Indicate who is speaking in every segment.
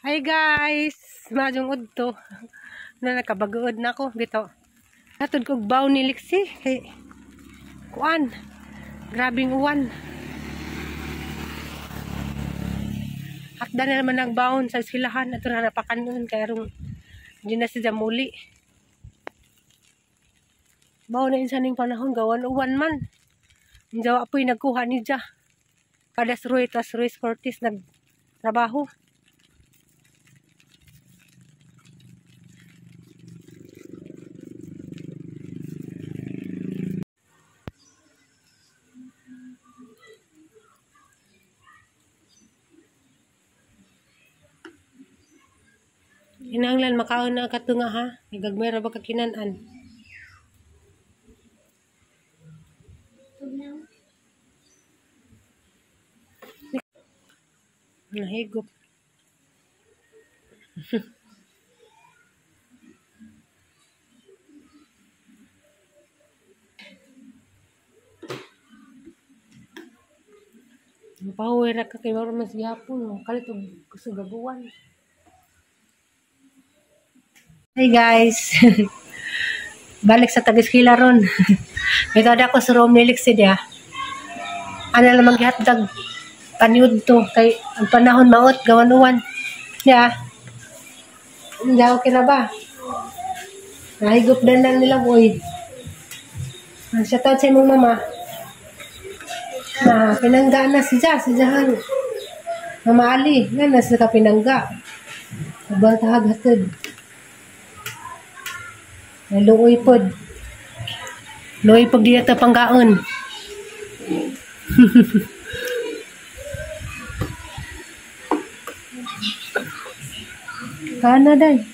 Speaker 1: Hi guys! Madyong udto. Na nakabagood na ako. Bito. Hatod kog baw ni Lixie. Kay kuan. Grabing uwan. Hakda na naman ang baon sa silahan. Ato na napakanon. Kaya rong hindi na siya muli. Baon na insan ning panahon. Gawan uwan man. Jawa po'y nagkuha ni Ja. Kadas Roy, tas Roy Cortez nagtrabaho. Hinanglan makaon na katunga ha. Gagmay ra ba ka kinan-an? Nahigop. Pahuwi ra ka kay maro mas gihapon. Kalit og kusugabuan. Hi guys. Balik sa Tagiskila ron. May tada ko sa room ni Lixie dia. Ano lamang gihatdag paniud to kay ang panahon maot gawan uwan. Ya. Hindi okay na ba? Nahigop na lang nila boy. Ang shout out sa imong mama. Na pinangga na si Ja, si Jahan. Mama Ali, nga na sa kapinangga. Abang tahag hatod. Luoy pod. Luoy pag di ta panggaon. Kana day.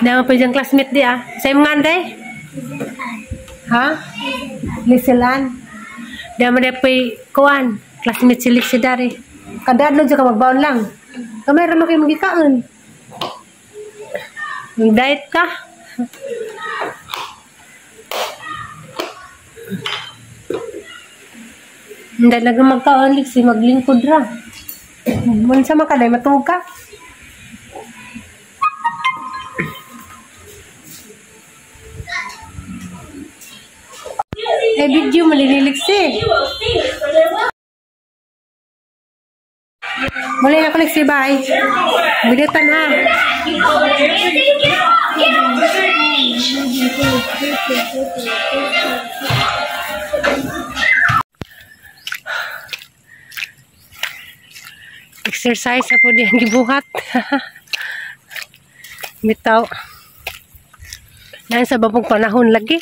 Speaker 1: Naman pa diyang classmate di ah. Sa imong nga day? Ha? Liselan. Di man day pa'y kuan. Classmate si Lixie dari. Kada adlaw dyan ka magbaon lang. Kamay ra man kayo magikaon. Mag-diet ka. Hindi lang magkaon, Lixie, maglingkod ra. Unsa man ka day, matuog ka. Eh, video malililig si. Muli na ko, Lixie, bye. Bilutan ha. Exercise sa po diyang gibuhat. Bitaw. Naan sa babong panahon lagi.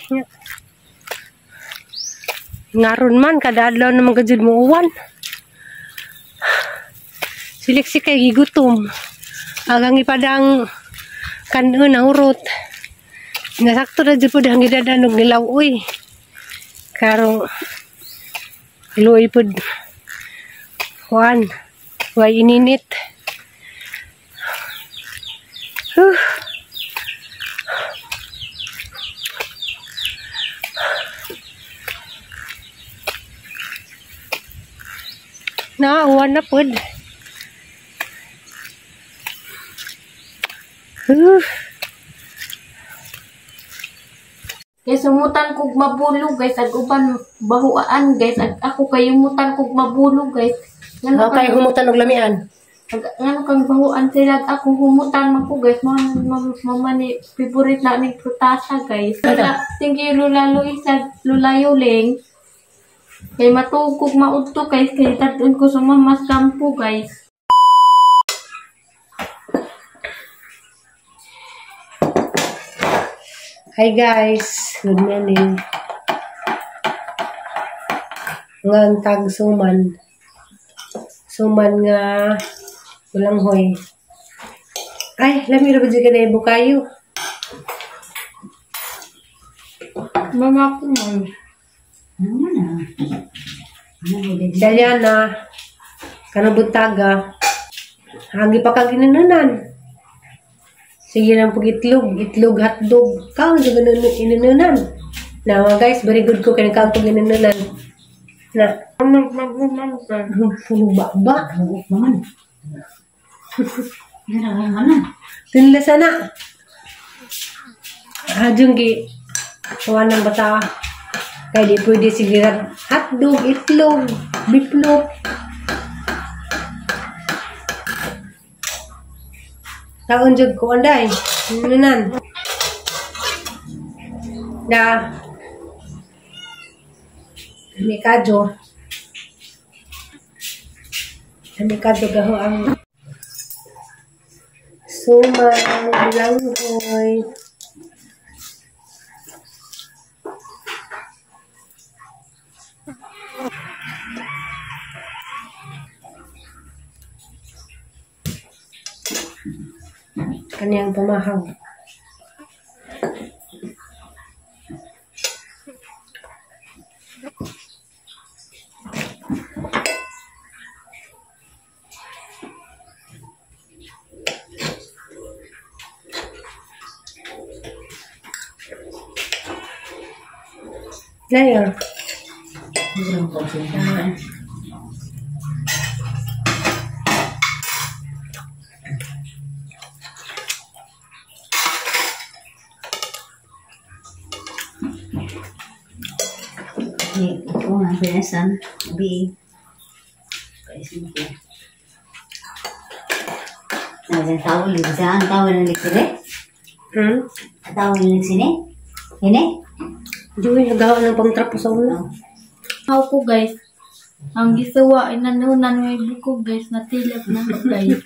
Speaker 1: Ngaron man, kada adlaw naman gajud mo uwan. Si Lixie kay gigutom. Agang ipadang kanon ang urot. Nasakto na jud po diyang gidadan og nilaw uy. Karong luoy pod. Kuan. Way ininit. Huh. Na, uwan na pod. Huh.
Speaker 2: Guys, umutan kog mabulog guys, ag uban bahuaan guys, ag ako kay umutan kog mabulog guys. Ngano
Speaker 1: okay, humutan og lamian.
Speaker 2: Ngano kang bahuan sila ako humutan man ko guys, mama ni favorite na ning prutasa guys. Thank you Lola Luisa, Lola Yuling. Kay matuog kog maudto guys, kay dadun ko sa mamas kampo guys.
Speaker 1: Hi guys, good morning. Ngan tag suman. Suman nga ulanghoy. Ay, lami ra ba jud kanay bukayo?
Speaker 2: Mama ko man.
Speaker 1: Daliana, kanang buntaga. Hagi pa kag inanunan. Sige lang pag itlog, itlog hotdog. Kaon jud inanunan. Na mga guys, very good ko kay nagkaon pag inanunan. Na. Ba ba? Tinla sana. Hadjong gi kuha ng bata. Kaya di pwede sige hotdog, itlog, biplop. Taon jud ko anday. Nunan. Da. Mikadyo. Mikadyo gaho ang suma, bilanghoy. Kaniyang pamahaw. Layer. Juy, nagawa ng pangtrapo sa ulo.
Speaker 2: Ako guys, ang gisuwa inanunan may buko guys, natilap na ako guys.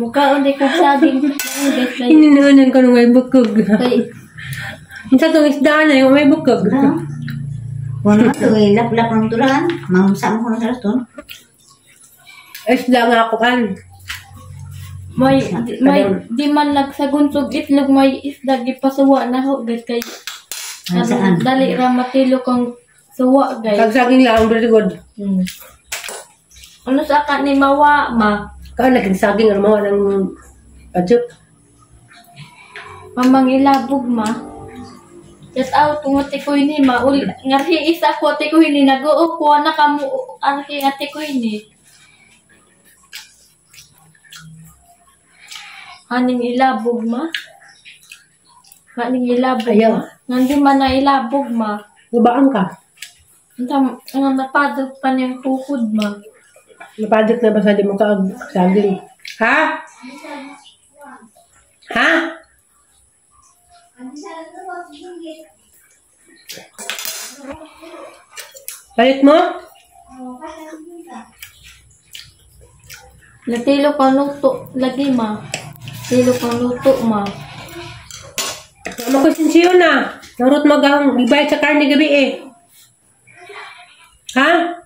Speaker 2: Mukha ulit kong saging guys.
Speaker 1: Inanunan ko nung may bukog. Minsan itong isda na yung may bukog.
Speaker 3: Wala ito eh, lap-lap ng tulaan. Mamsam ko na sa raton.
Speaker 1: Isda nga ako kan.
Speaker 2: May, di man nagsagunsog itlog, may isda gipasuwa na ho guys. Kay, ano, dali ra matilo kang suwa guys.
Speaker 1: Kagsaging lang, very good.
Speaker 2: Ano sa ka ni mawa ma?
Speaker 1: Kaan naging saging ang mawa ng padyot.
Speaker 2: Mamang ilabog ma. Just out kung ate ko ini ma. Ngarhi isa ko ate ko ini. Nag-oo ko na kamu arhi ate ko ini. Aning ilabog ma? Aning ilabog ma? Nandi man na ilabog ma.
Speaker 1: Nabaan ka?
Speaker 2: Ang napadok pa niyang kukod ma.
Speaker 1: Napadok na ba sa di mo ka saging? Ha? Ha? Palit mo?
Speaker 2: Natilo ka luto lagi ma. Natilo ka luto ma.
Speaker 1: Ano ko sinsiyo na? Narot magang ibayad sa karne gabi eh. Ha?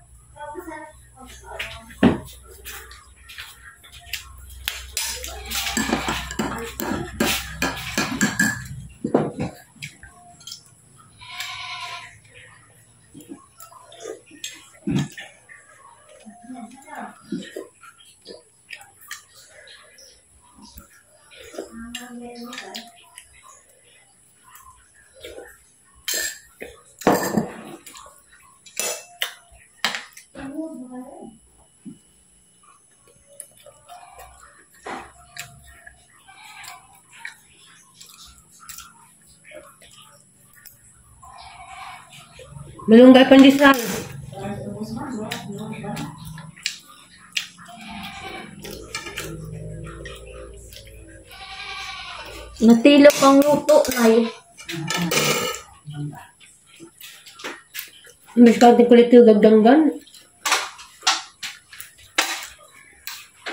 Speaker 1: Malunggay pandesal.
Speaker 2: Natilok ang luto, Nay.
Speaker 1: Mas kaunting kulit yung gagdanggan.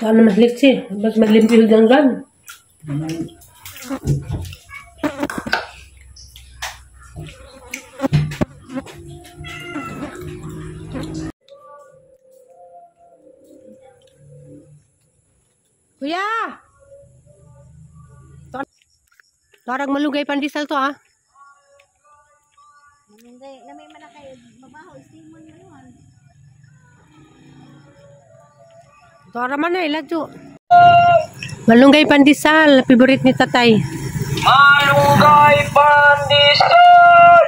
Speaker 1: Paano mas litsi? Mas maglimpi yung danggan. Kuya! Parang malunggay pandesal to ah.
Speaker 3: Malunggay, lamay man na kayo, mabaho, istimon na yun.
Speaker 1: Tora man na, iladyo. Malunggay pandesal, favorite ni tatay.
Speaker 4: Malunggay pandesal!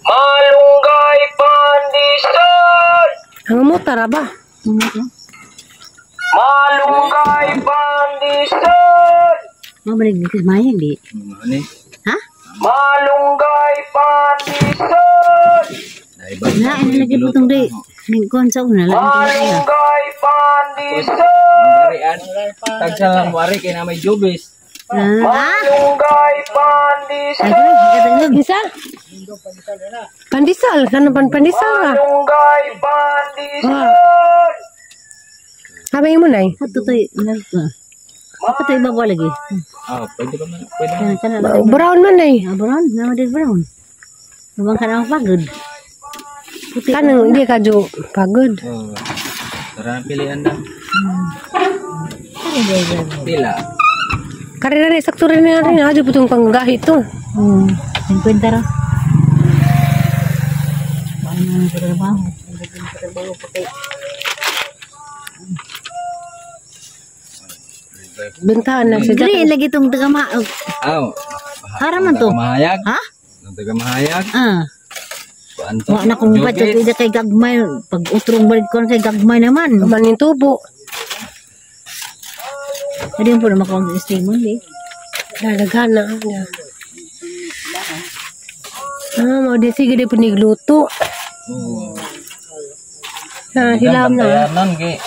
Speaker 4: Malunggay pandesal!
Speaker 1: Ang mutara ba?
Speaker 4: Malunggay pandesal!
Speaker 3: Mabalik ni mayag di.
Speaker 5: Ano?
Speaker 3: Ha?
Speaker 4: Malunggay pandesal!
Speaker 3: Na ano lagi putong di. Ning kon sa una lang.
Speaker 4: Malunggay pandesal!
Speaker 5: Arian. Tagsa lang mo ari kay na may jubis.
Speaker 3: Ah,
Speaker 4: Malunggay pandesal!
Speaker 3: ay
Speaker 1: Isa? Pandesal, kanang pandesal ra.
Speaker 4: Malunggay pandesal!
Speaker 1: Habay mo nay.
Speaker 3: Ato toy. Apa toy bawa lagi?
Speaker 5: Ah, pwede ba man? Pwede man.
Speaker 3: Kana kana.
Speaker 1: Brown man nay.
Speaker 3: Ah, brown, na din brown. Lubang ka na pagod. Puti.
Speaker 1: Kanang hindi ka jo pagod.
Speaker 5: Oh. Tara pilihan na. Pila.
Speaker 1: Karera ni sakto rin na rin adyo putong panggahi to.
Speaker 3: Oh, 50 ra. Paano na sa trabaho? Trabaho pa kay.
Speaker 1: Bentahan na si Jack.
Speaker 3: Dili lagi tong taga ma.
Speaker 5: Aw.
Speaker 3: Hara man to.
Speaker 5: Mahayag.
Speaker 3: Ha?
Speaker 5: Nang taga mahayag.
Speaker 3: Ah.
Speaker 5: Kuan to.
Speaker 3: Wa na kong patyo ida kay gagmay pag utrong balik ko kay gagmay naman.
Speaker 1: Man yung tubo.
Speaker 3: Pwede mo po na makuha ang steam di.
Speaker 1: Lalaghan na. Ah, mo di sige di pinigluto.
Speaker 5: Oo.
Speaker 1: Ah, hilam na.
Speaker 5: Bantayanan kay.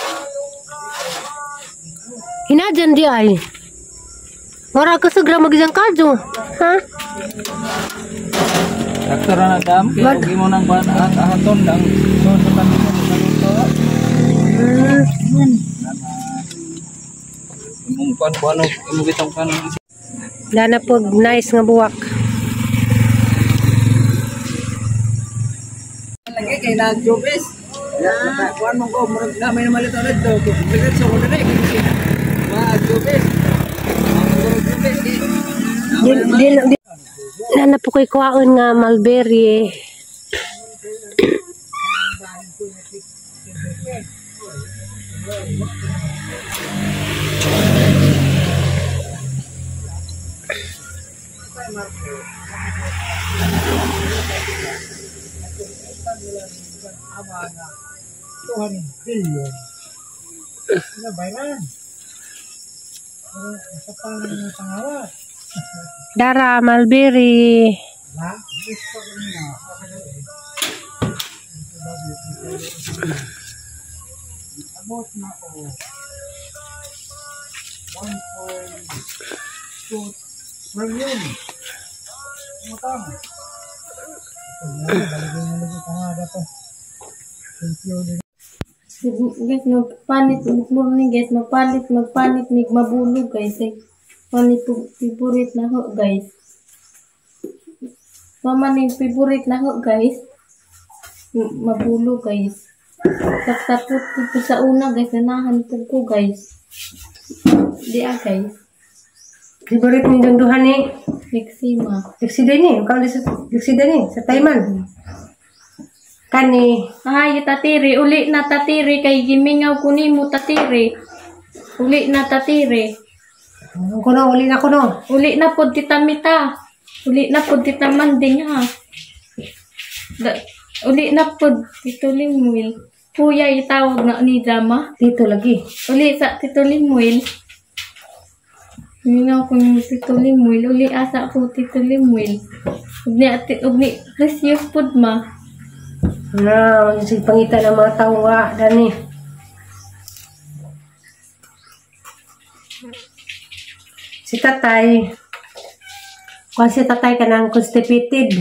Speaker 1: Hinadyan di ay. Wala ka sa grama gizang kadyo. Ha?
Speaker 5: Sakto ra na dam kay og imo nang kuan at ahaton lang. So sa tabi mo sa luto. Imong kuan kuan imo bitong kuan.
Speaker 1: Wala na po nice nga buwak.
Speaker 5: Lagi kay nagjubis. Kuan mo ko murag na may namalit ulit do. Diretso ko diri kay magjubis. Magjubis kay
Speaker 1: Di, di, di, wala na po ko'y kuwaon nga mulberry. Dara, mulberry.
Speaker 2: Guys, magpalit, morning guys, magpalit, magpalit, mig mabulo guys. Eh, mani favorite na ho guys. Mama ni favorite na ho guys. Mabulo guys. Tapos ko sa una guys, nanahan po ko guys. Di ah guys.
Speaker 1: Favorite ni duha ni
Speaker 2: Eczema.
Speaker 1: Liksida ni, ikaw liksida ni sa Taiman. Kani
Speaker 2: Ay, tatiri, uli na tatiri kay gimingaw ko nimo tatiri. Uli na tatiri.
Speaker 1: Kuno uli na kuno.
Speaker 2: Uli na pod kita mita. Uli na pod kita manding ha. Uli na pod Tito Limuel. Kuya itawag na ni Jama.
Speaker 1: Tito lagi.
Speaker 2: Uli sa Tito Limuel. Mingaw ko ni Tito Limuel. Uli asa ko Tito Limuel. Ug ni ati ug ni Precious pod ma.
Speaker 1: Na, sige pangita ng mga tao nga dani. Si tatay. Kung si tatay ka ng constipated.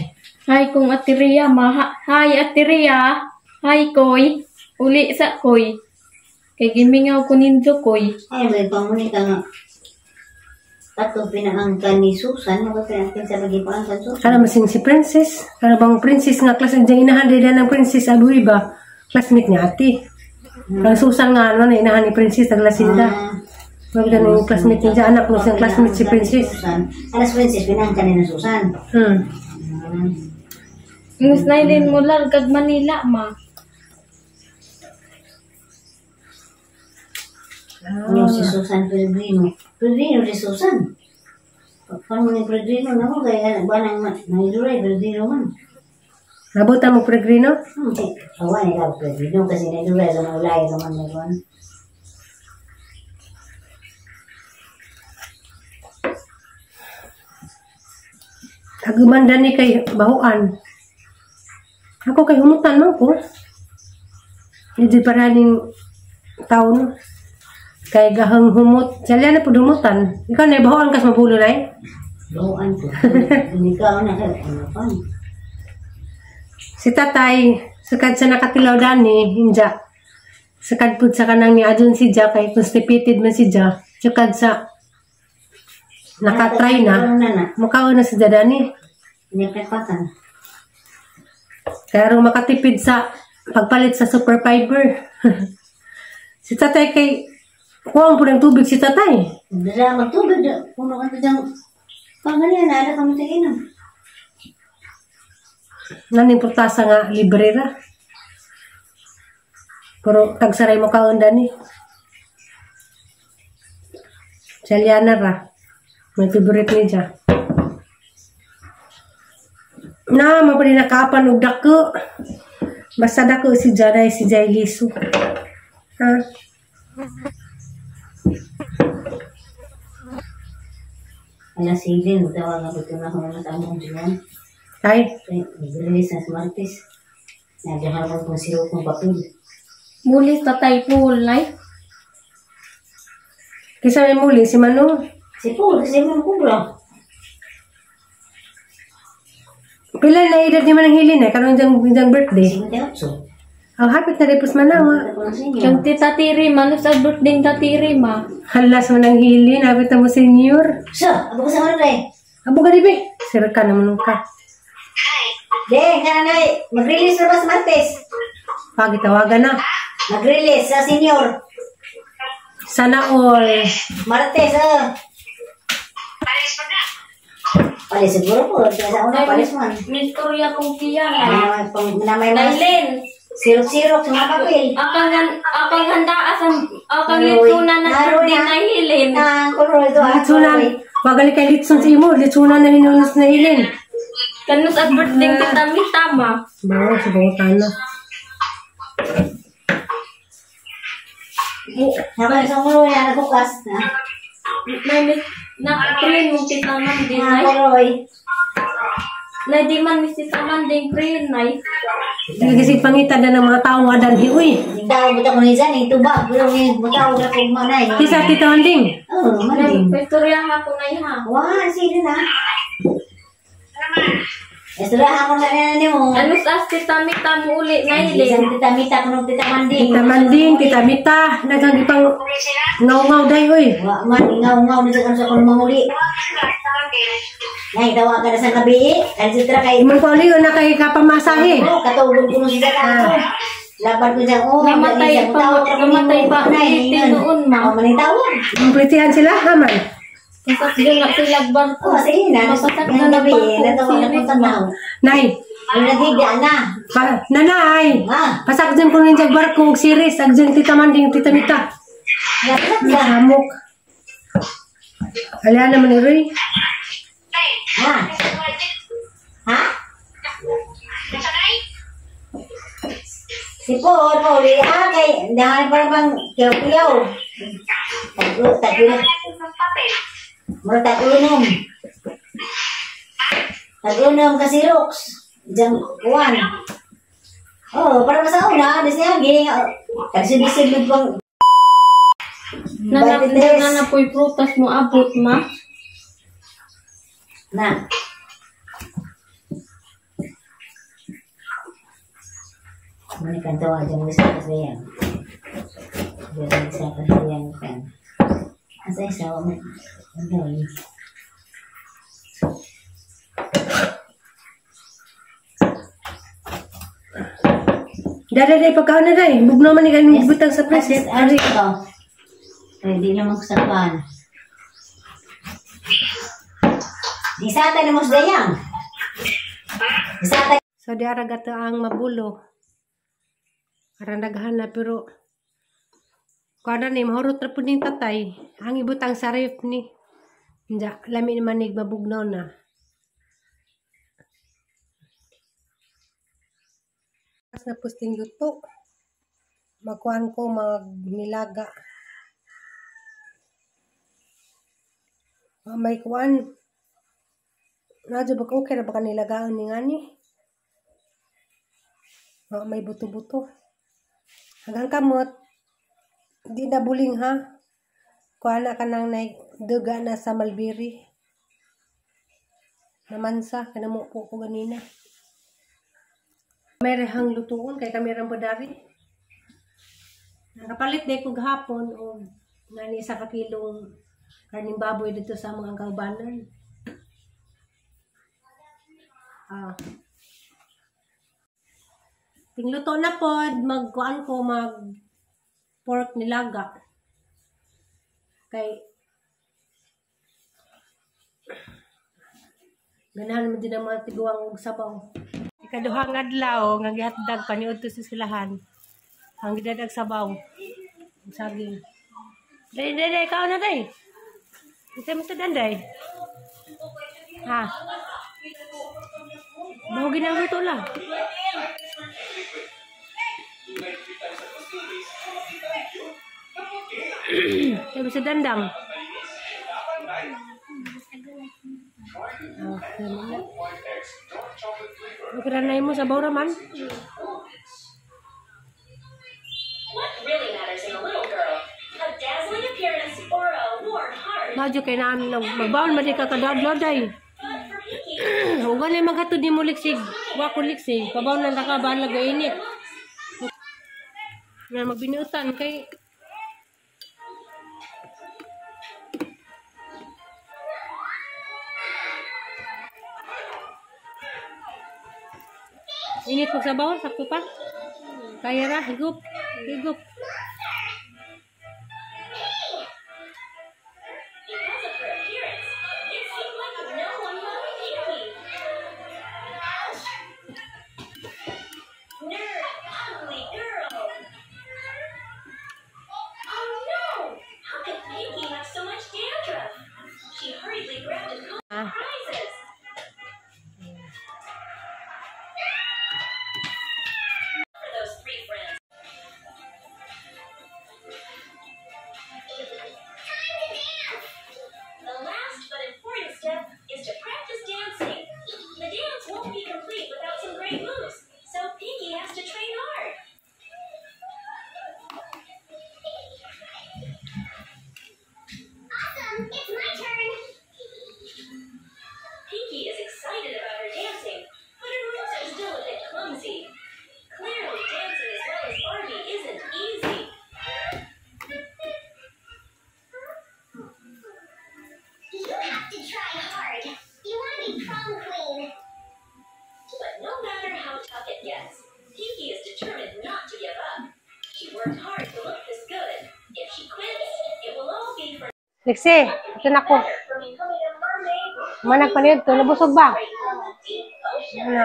Speaker 2: Hi kung atiria ma. Hi atiria. Hi koy. Uli sa koy. Kay gimingaw ko ninjo koy.
Speaker 3: Ay, may pamuni ka nga. Kato pinaangkan ni Susan, ano ka pinangkan sa lagi paangkan Susan?
Speaker 1: Kana masing si Princess. Kana bang Princess nga class ang inahan din ng Princess Abuy ba? Classmate niya ate. Ang Susan nga ano na inahan ni Princess taglasinda. Wag na yung classmate niya anak mo siyang classmate si Princess.
Speaker 3: Susan. Alas Princess, pinangkan ni Susan.
Speaker 2: Ngus nailin mo largag Manila ma.
Speaker 3: Yung si Susan Pellegrino. Pellegrino si Susan. Paano mo ni Pellegrino na ko? Kaya ba nang naiduray, Pellegrino man.
Speaker 1: Nabutan mo Pellegrino?
Speaker 3: Awa nila Pellegrino kasi naiduray sa mga ulay naman na doon.
Speaker 1: Aguman dani kay bahuan. Ako kay humutan man ko. Hindi para ning taon. Kay gahang humot. Sali na po humutan. Ikaw na bahuan kas mabulo na eh.
Speaker 3: Bahuan ko. Hindi ka na kay ano pa.
Speaker 1: Si tatay, sukad sa nakatilaw dani, hinja. Sukad pud sa kanang ni adun si Ja, kay constipated man si Ja. Sukad sa nakatry na, mukhaon na si Ja dani.
Speaker 3: Hindi ka pakan.
Speaker 1: Pero makatipid sa pagpalit sa super fiber. Si tatay kay kuwang po ng tubig si tatay.
Speaker 3: Dala magtubig. Puno ka dyan. Pag ganyan, naala kami sa inom.
Speaker 1: Naning purtasa nga libre ra. Pero tagsaray mo kaon dani. Saliana ra. May favorite ni Ja. Na, mapali nakaapan og dako. Basta dako si Jaday, si Jay Liso. Ha?
Speaker 3: Ala silin, tawag nga ito na kung natamong dyan.
Speaker 1: Ay?
Speaker 3: Nag-release na sa Martes. Naghahabang kong siro kong papel.
Speaker 2: Muli sa tatay Paul, nay.
Speaker 1: Kisa may muli, si Manu.
Speaker 3: Si Paul, kasi Manu Kubra.
Speaker 1: Pila na edad ni Manang Hilin eh, karon diyang birthday.
Speaker 3: 58.
Speaker 1: Oh, hapit na rin po sa Manang.
Speaker 2: Yung tita Tiri, Manu sa birthday tita Tiri, ma.
Speaker 1: Halas Manang Hilin, hapit na mo senior.
Speaker 3: So, abo ka sa Manu eh.
Speaker 1: Abo ka di be. Sir ka naman ka.
Speaker 3: De, nga na mag-release na ba sa Martes?
Speaker 1: Pagitawagan na.
Speaker 3: Mag-release sa senior.
Speaker 1: Sana all.
Speaker 3: Martes, ah. Palis siguro po. Kaya sa una, palis man.
Speaker 2: Miss Korea kong kiya.
Speaker 3: Na may mga sirok-sirok sa mga papel.
Speaker 2: Akang handa asang akang litsunan na birthday na Hilin.
Speaker 1: Litsunan. Magaling kay litsun sa imo. Litsunan na hinunos na Hilin.
Speaker 2: Kanus at birthday kita mitama.
Speaker 1: Bawo, sa bawang na.
Speaker 3: Habang sa ulo niya, nagbukas.
Speaker 2: Na-train mong tita Manding, nay. Na di man miss tita Manding, train, nay.
Speaker 1: Kasi pangitan na ng mga taong adanhi, uy.
Speaker 3: Tao, buta ko ni Zan, ito ba? Buta ko na kung manay.
Speaker 1: Tisa, tita Manding.
Speaker 3: Oo, Manding.
Speaker 2: Istorya ko na ha.
Speaker 3: Wah, sino na? Istorya ko na na mo.
Speaker 2: Ano sa tita Mita mo uli, nay?
Speaker 3: Isang tita Mita, kunong tita Manding.
Speaker 1: Tita Manding, tita Mita. Nagang ipang ngaw-ngaw day, uy.
Speaker 3: Wa man, ngaw-ngaw dito kan sa kunong manguli. Nay, tawa ka na sa gabi. Kasi tra kay
Speaker 1: imong pauli na kay kapamasahe.
Speaker 3: Oh, katulog ko siya ka. Laban ko siya. Oh,
Speaker 2: namatay pa, namatay pa. Noon ma.
Speaker 3: Oh, manitawag.
Speaker 1: Kumpletihan sila, haman.
Speaker 2: Pasakdo na sila barko.
Speaker 3: Oh, sige na.
Speaker 2: Pasakdo na
Speaker 3: gabi. Natawa na kong tanaw.
Speaker 1: Nay.
Speaker 3: Ang nagigda na.
Speaker 1: Nanay. Pasakdo ko ninja barko og series agjan tita Manding, tita Mita. Hamok. Ala naman ni Roy.
Speaker 3: Ha? Ha? Si Paul, Paul, ah, kay, dahil parang bang kiyaw-kiyaw. Tag-unom. Mura tag-unom. Tag-unom kasi Rox. Diyan, kuwan. Oh, para sa una, di siya, tag-sibisib pang
Speaker 2: Nana po'y prutas mo abot, ma.
Speaker 3: Na. Manikan tawa dyan mo sa kasayang. Diyan sa kasayang kan. Asa isa mo. Ano yun?
Speaker 1: Dada pagkaon na day. Bugno man ni kaning butang sa preset.
Speaker 3: Ari ko. Pwede na magsapan. Di sa na mo dayang. Di sa
Speaker 1: So di ara gato ang mabulo. Aran daghan na pero kuan ni mahurot ra pud ning tatay. Ang ibutang sa ref ni. Inja lami naman nig mabugnaw na. Na pusting luto. Magkuan ko magnilaga. May kuan. Nadyo ba okay ra ba kanilagaon ni ngani? Oh, may buto-buto. Hanggang kamot, di na buling ha. Kuha na ka nang duga na sa Malbiri. Namansa, kanamupo ko ganina. May rehang lutuon kay kami rang bodari. Nakapalit day ko gahapon og ngani isa ka kilong karning baboy dito sa mga kaubanan. Ah. Tingluto na pod, magkuan ko mag pork nilaga. Kay ganahan mo din ang mga tiguang og sabaw. Ikaduhang adlaw nga gihatdag paniudto sa silahan. Ang gidadag sabaw. Ug saging. Day day day kaon na day. Unsa mo sa danday? Ha? Buhugin ang luto lang. Sabi sa dandang. Oh, na. Okay na mo sabaw raman.
Speaker 6: What really matters in a little girl? A dazzling appearance or a warm heart?
Speaker 1: Madyo kay na magbaon man di ka kadadlaw day.
Speaker 6: But for Pinky,
Speaker 1: Ugan ay maghatod ni mo liksig. Wa ko liksig. Pabaw na ka balag init. Nga magbinutan kay init pag sabaw, sakto pa. Kaya ra, higup, higup.
Speaker 6: because of her appearance, it seemed like no one loved Pinky. Nerd, ugly girl. Oh no! How could Pinky have so much dandruff? She hurriedly grabbed a comb
Speaker 1: Ah.
Speaker 6: prizes. For those three friends. Time to dance! The last but important step is to practice dancing. The dance won't be complete without some great moves, so Pinky has to train hard. Awesome! It's my turn! Pinky is excited about her dancing, but her moves are still a bit clumsy. Clearly, dancing as well as Barbie isn't easy. You have to try hard. You want to be prom queen. But no matter how tough it gets, Pinky is determined not to give up. She worked hard to look this good. If she quits, it will all be for
Speaker 1: Liksi, ito na ko.
Speaker 6: better for becoming a mermaid.
Speaker 1: Manag paniud to, nabusog ba?
Speaker 6: Straight from the deep ocean.
Speaker 1: Ano?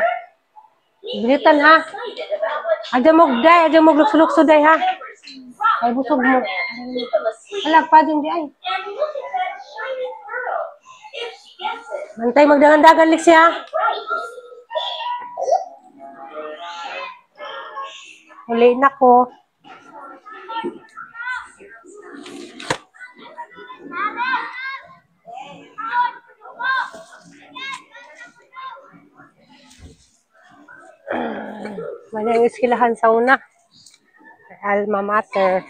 Speaker 6: Pinky
Speaker 1: Bilitan
Speaker 6: is
Speaker 1: ha.
Speaker 6: excited about what she
Speaker 1: Adya mo day, adya mo lukso-lukso day ha.
Speaker 6: remembers. Rock
Speaker 1: Ay,
Speaker 6: the
Speaker 1: busog mo.
Speaker 6: merman, keep him asleep.
Speaker 1: Alag pa dyan di ay.
Speaker 6: And look at that shiny pearl. If she gets it,
Speaker 1: Bantay magdagan-dagan liksi ha.
Speaker 6: right.
Speaker 1: Uli na ko. Wala ang iskilahan sa una. Alma mater.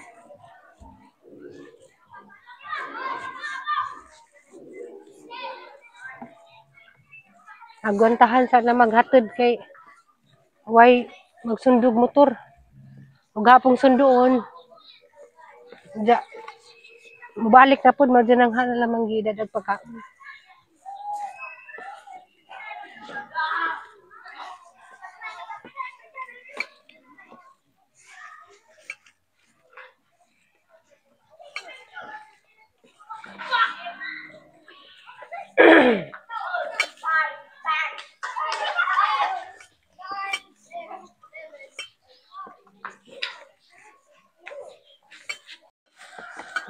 Speaker 1: Agwantahan sa na maghatod kay way magsundog motor. Ug hapong sunduon. Ja, mubalik na pod madyan ang hana lamang gidad ang pagkaon.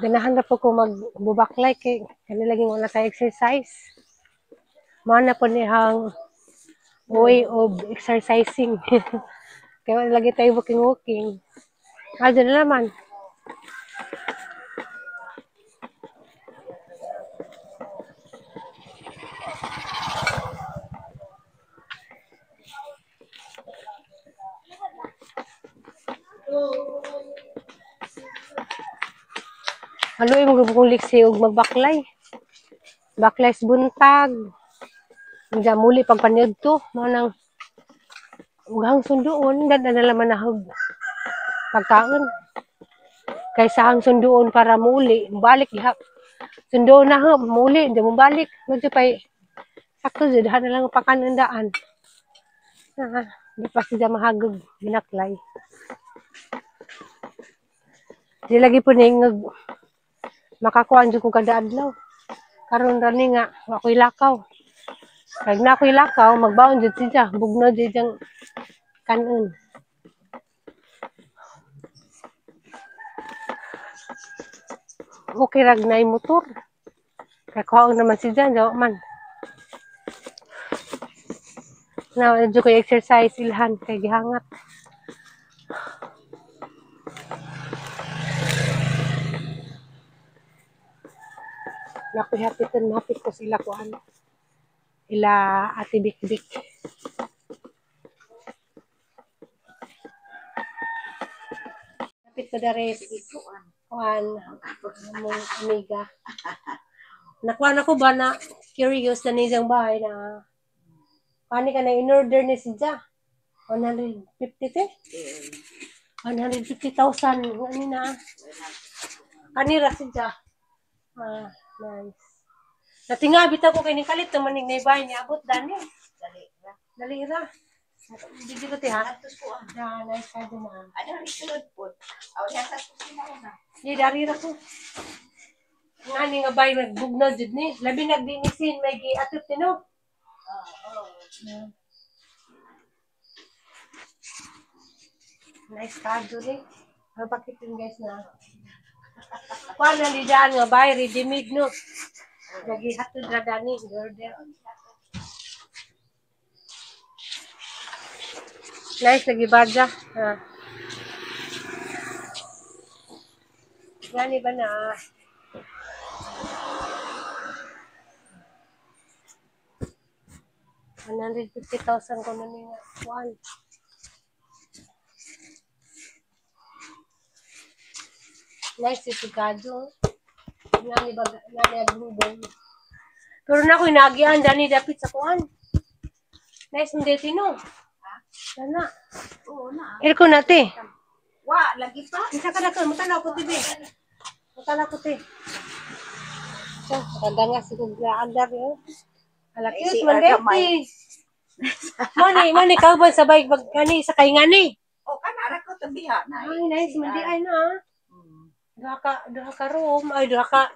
Speaker 1: Ganahan na po ko magbubaklay kay kani laging wala sa exercise. Mao na po nihang way of exercising. Kaya wala lagi tayo walking walking. Ah, dyan na naman. Maluoy mo kung liksi og magbaklay. Baklay sa buntag. Diya muli pagpaniudto mao nang ughang sunduon dad na naman nahog pagkaon. Kaysa ang sunduon para muli, balik gihap. Sunduon na ho, muli, di mo balik. Medyo pa'y sakto jud na lang pakanandaan. Ah, di pa siya mahagog ginaklay. Di lagi po ni makakuan jud ko kada adlaw. Karon ra ni nga wa ko'y lakaw. Kag na ako'y lakaw, magbaon jud siya, bugnaw jud siyang kanon. Okay rag na motor. Kay kuhaon naman si Jan, jawa man. Na medyo ko exercise ilhan kay gihangat. Naku, hapitan, hapit ko sila kuan. Ila Ate Bikbik. Hapit ko dere kuan mong amiga. Nakuha na ko ba na curious na niyang bahay na paano ka na in-order ni si Ja? 150 te? 150,000. Ano na? Kanira si Ja. Ah, nice. Natingabit ako kay ni kalit naman ni bahay niya abot dani. Dali ra. Dili ko te ha. Na nice ka din na.
Speaker 3: Ano rin sulod po? Aw, nasa kusina una.
Speaker 1: Di dari ra ko. Nga ni nga bay nagbugnaw jud ni. Labi nagdinisin may giatop ni no. Nice kadyo ni. Mapakit yun guys na. Kuan na di daan nga bay ready made no. Nagihatod ra dani order. Nice lagi badja. Ha. Gani ba na? $150,000 ko na ni nga kuan. Nice ito kadyo. Nani ba nani agbubong. Pero na ko inagian dani dapit sa kuan. Nice mo dito no. Sana.
Speaker 3: Oo na.
Speaker 1: Aircon na te.
Speaker 3: Wa, lagi pa.
Speaker 1: Isa ka na ko, mutanaw ko te. Mutanaw ko te. Siya, kadanga si kong andar yo. Ala cute man
Speaker 3: Ay,
Speaker 1: dito. Mani, mani kauban sa bike pag kani sa kay ngani.
Speaker 3: O, kanara ko tabiha na.
Speaker 1: Ay, nice man di ay na. Ah. Duha ka room, ay duha ka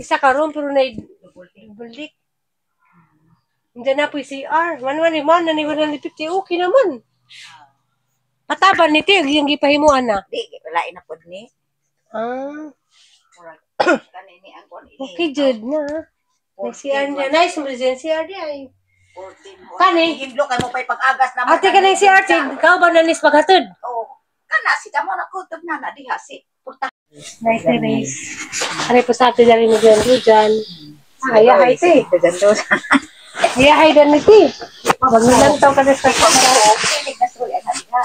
Speaker 1: isa ka room pero na bulik. Hindi na po yung CR. Man man na ni 150 okay naman. Pataban ni te yung gipahimuan na.
Speaker 3: Di, wala na pod ni.
Speaker 1: Ah,
Speaker 3: Murag, kanini ang kuan ini.
Speaker 1: okay jud na. May CR na nice mo dyan CR di ay.
Speaker 3: 14.
Speaker 1: Kani?
Speaker 3: Hindlo kay mo pa'y pag-agas na mo.
Speaker 1: Ate ka na yung CR te, ikaw ba na nis paghatod?
Speaker 3: Oo. Kana si tamo na kutob na na diha si. Purta.
Speaker 1: Nice race. Ano po sa atin dyan mo dyan dyan. Ay, ay, te. Ay, ay, dan te. Maglantaw ka na sa
Speaker 3: Kilig na sulit na diha.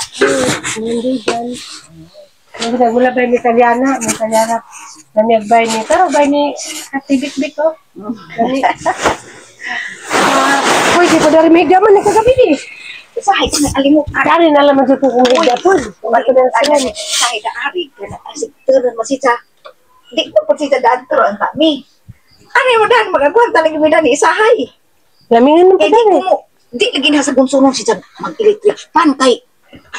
Speaker 1: Hindi dyan. Hindi mula ba ni Italiana? May Italiana. Nami bay ni. Pero bay ni Ate Bik-Bik oh. Nami. Uy, di ko dari may man kagabi ni.
Speaker 3: Usahay ko na alimot.
Speaker 1: Dari na lang ko kung higda po. Wala ko na sila ni.
Speaker 3: Usahay na ari. Kasi turon mo siya. Di ko po siya dantro ang kami. Ano mo dan magagwanta lagi mo dan isahay.
Speaker 1: Lamingan mo
Speaker 3: Kay
Speaker 1: pa
Speaker 3: di
Speaker 1: dyan
Speaker 3: ko
Speaker 1: eh.
Speaker 3: mo di lagi na sa gunsunong siya mag-electric fan kay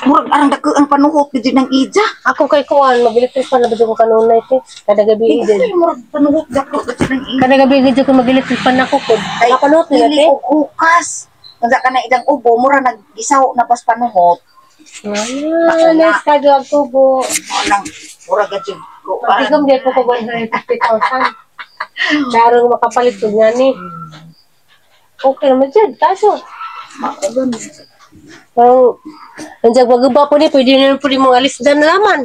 Speaker 3: murag arang dako ang panuhot gid ng ija.
Speaker 1: Ako kay Kuan, mag-electric fan na ba dyan ko kanunay te. Kada gabi
Speaker 3: Di
Speaker 1: din.
Speaker 3: murag panuhot dako gid ng ija.
Speaker 1: Kada gabi gid ko mag-electric fan ako ko.
Speaker 3: Kay
Speaker 1: Makanuhot nila
Speaker 3: dili
Speaker 1: te.
Speaker 3: og hukas. Unsa ka na idang ubo mura naggisaw na pas panuhot.
Speaker 1: Ah, nice ka ang tubo.
Speaker 3: Mao nang mura gid ko.
Speaker 1: Pagtigom di po ko 150,000. Karong makapalit ko nga ni. Okay naman dyan, kaso.
Speaker 3: Mao
Speaker 1: Parang, nandiyan magaba po ni, pwede na po ni mong alis dyan na naman.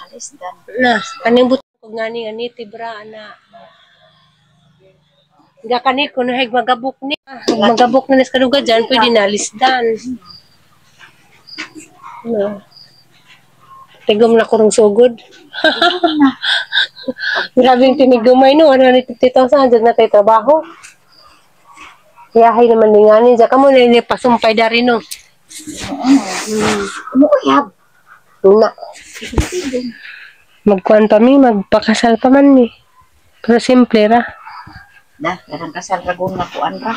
Speaker 3: alis dan.
Speaker 1: Na, kaning buto ko nga ni, ani, tibra, na. Nga kani, kung nahig magabok ni. Magabok na nas kanuga dyan, pwede na alis dan. No. Tigom na kurong sugod. Grabe yung tinigumay no, 150,000 dyan na tayo trabaho. Yahay naman ni nga ni, dyan ka mo na pasumpay da rin no.
Speaker 3: Umuuyab.
Speaker 1: Tuna. Magkuan pa mi, magpakasal pa man mi. Pero simple ra.
Speaker 3: Da, karang kasal ragon nga kuan ra.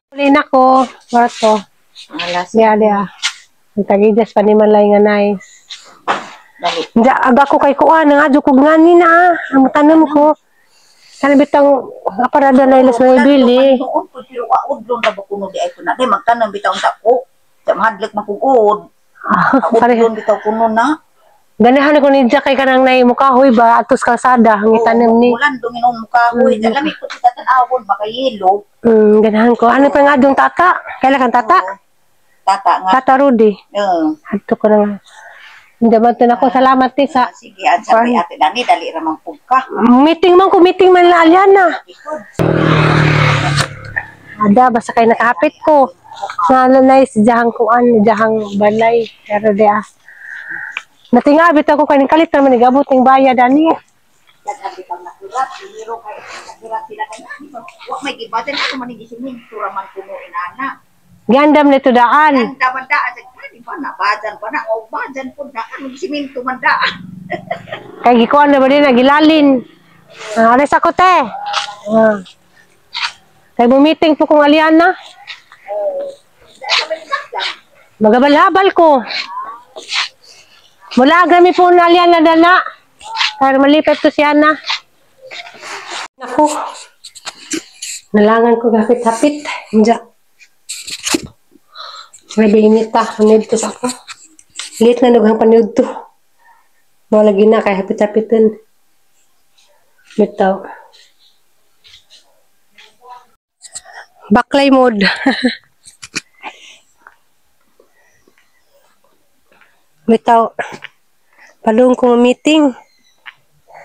Speaker 1: Uli na ko, Marto.
Speaker 3: Alas.
Speaker 1: Diya, diya. Ang tagijas pa ni Malay nga nice.
Speaker 3: Dali.
Speaker 1: Diya, aga ko kay kuan, nga adyo kog ngani na. Ang tanom ko. Kana bitang aparada na ilas may bili.
Speaker 3: Noon ko pero audlon ra ba kuno di ay kuno. Day magtanom bitaw unta ko. Sa mahadlok makugod. Audlon bitaw kuno na.
Speaker 1: Ganahan ko ni Jack kay kanang nay mukahoy ba atos kalsada ang itanom ni.
Speaker 3: Ulan dungin ang mukahoy. Lami ko sa tan-awon baka yelo.
Speaker 1: Ganahan ko. Ano pa nga dong tata? Kailan kang tata?
Speaker 3: Tata nga.
Speaker 1: Tata Rudy.
Speaker 3: Oo.
Speaker 1: Adto ko na nga. Hindi man to nako salamat ti sa
Speaker 3: Sige, at sabi ate Dani, dali ra man pug ka.
Speaker 1: meeting man ko meeting man na Aliana. Ada basta kay nakahapit ko. Nalanay si jahang kuan, jahang balay pero di ah. Natingabit ako kaning kalit naman nigabot ning bayad ani.
Speaker 3: Daghan bitang nakurat, primero kay nakurat sila kay wa may gibatan ako man gisimin tura man kuno inana.
Speaker 1: Gandam nito daan.
Speaker 3: Ang daman daan sa kani pa na bajan pa na o bajan pud na ano gisiminto man daan.
Speaker 1: Kay gikuan na ba din nagilalin. Ah, alis ako te. Ah. Kay mo meeting po kong Aliana. Magabal-habal ko. Mula grami po na Aliana dana. Kaya malipit to siya na. Naku. Nalangan ko hapit-hapit. Inja. Grabe init ta. Panood to sa ako. Late na nughang panood to. Mga lagi na kay hapit-hapitin. Bitaw. Baklay mode. Bitaw. Palung ko meeting.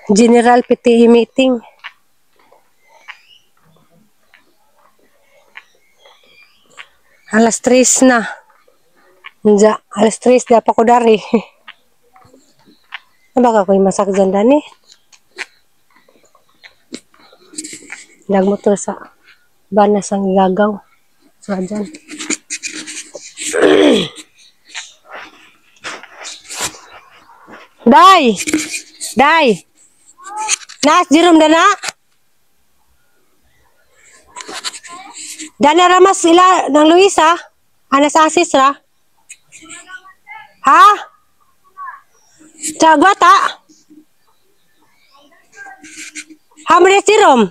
Speaker 1: General PTE meeting. Alas 3 na. Nja, alas 3 na pa ko dari. Baka ko'y masakjan dani. Nagmotor sa banas ang gagaw. So, dyan. Day! Day! Nas, Jerome, dana? Dana ramas ila ng Luisa. Anas asis ra. Ha? Tagwa ta? Hamre Jerome?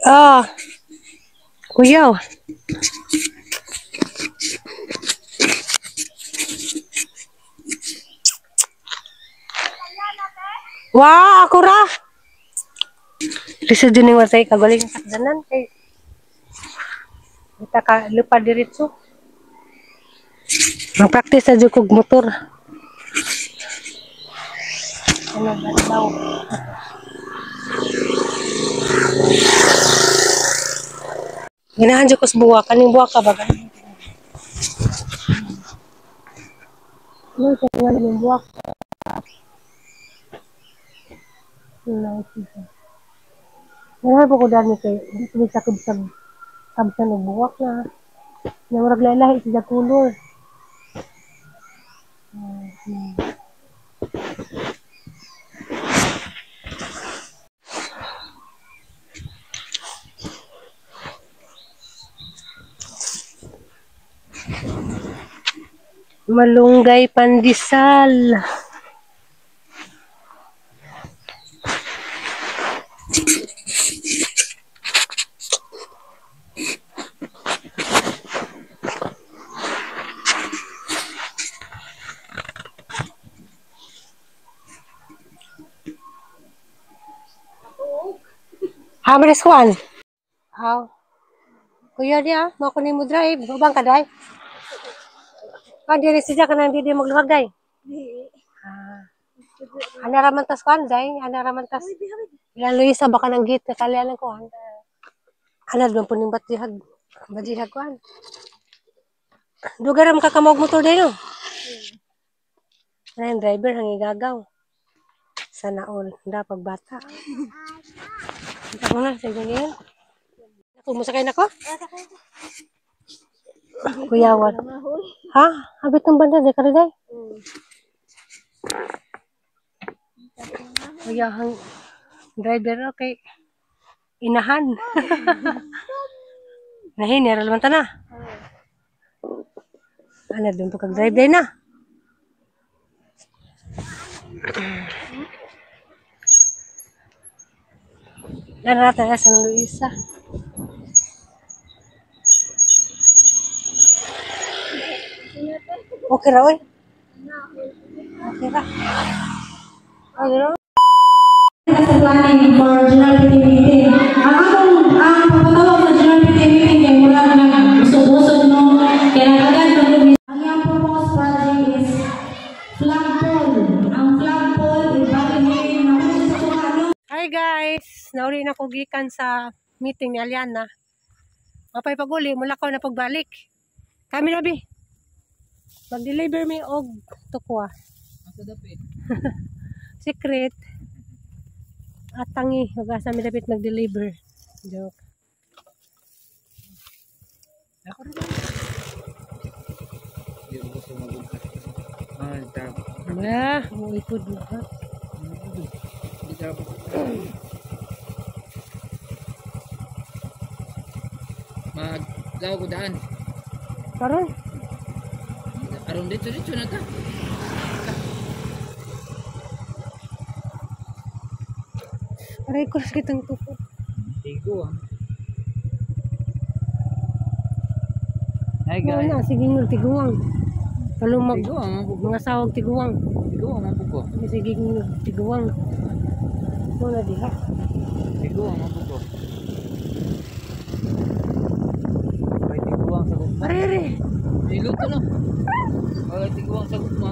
Speaker 1: Ah. Kuyaw. Wah, ako ra. Lisod din yung wasay kagaling sa sakdanan kay kita ka lupa diretso. Mag-practice sa jud kog motor. Ano ba daw? Ganahan jud ko sa buwa kaning buwa ka ba? Ano sa nga ning buwa? Ganahan po ko dani kay di ko sakod sa sabsan og buwak na. Namurag lahi siya color. Malunggay pandesal. Hamres Juan. Aw. Kuya niya, mo ko nimo drive. Ubang ka dai. Ah, diri siya kanang di magluhag dai. Ah. Ana ra man tas kuan dai, ana ra man tas. Ilan Luisa baka nang git kalian ko kuan. Ana man po ning batihag. Batihag kuan. Duga ra makakamog motor dai no. Ano yung driver hangigagaw. Sana all. Hindi pagbata. Ito ko na. Sige ngayon. Ako, musakay na ko? Kuyawan. Ha? Habit ng banda. Di ka rin ay. Kuyahang driver, okay. Inahan. Nahin, niralaman ta na. Ano, doon pa kag-drive din na. Narata na San Luisa. Okay ra, oy. Okay ra. Ano?
Speaker 7: Sa planning for General PT meeting. Ang akong ang pagpatawag sa General PT meeting kay murag nag usod-usod no kay nagagad pag ang iyang proposed project is flagpole. Ang flagpole ibalhin na ko sa tunga no.
Speaker 1: Hi guys! Nauli na ko gikan sa meeting ni Aliana. Mapay paguli, mula ko na pagbalik. Kami na bi. Mag-deliver mi og tukwa.
Speaker 5: Asa dapit?
Speaker 1: Secret. At tangi, wag-asa mi dapit mag-deliver. Joke.
Speaker 5: Ako rin. Hindi ko gusto mag-umpa. Ah, tao.
Speaker 1: Wala, umuipod na. Ha?
Speaker 5: Hindi dapat. Mag-law ko daan.
Speaker 1: Karon,
Speaker 5: Aron dito dito na ta.
Speaker 1: Aray ko sa kitang tukod.
Speaker 5: Tigo ah. Hi
Speaker 1: Oo
Speaker 5: guys.
Speaker 1: na, sige nga, tiguang. Palumag,
Speaker 5: Tiguang ang buko.
Speaker 1: mga sawag tiguang.
Speaker 5: Tiguang ang buko.
Speaker 1: Sige nga, tiguang. Mo na diha.
Speaker 5: Tiguang ang buko. May tiguang sa gugma.
Speaker 1: Arere.
Speaker 5: Iluto no. Ay tiguang sa gugma.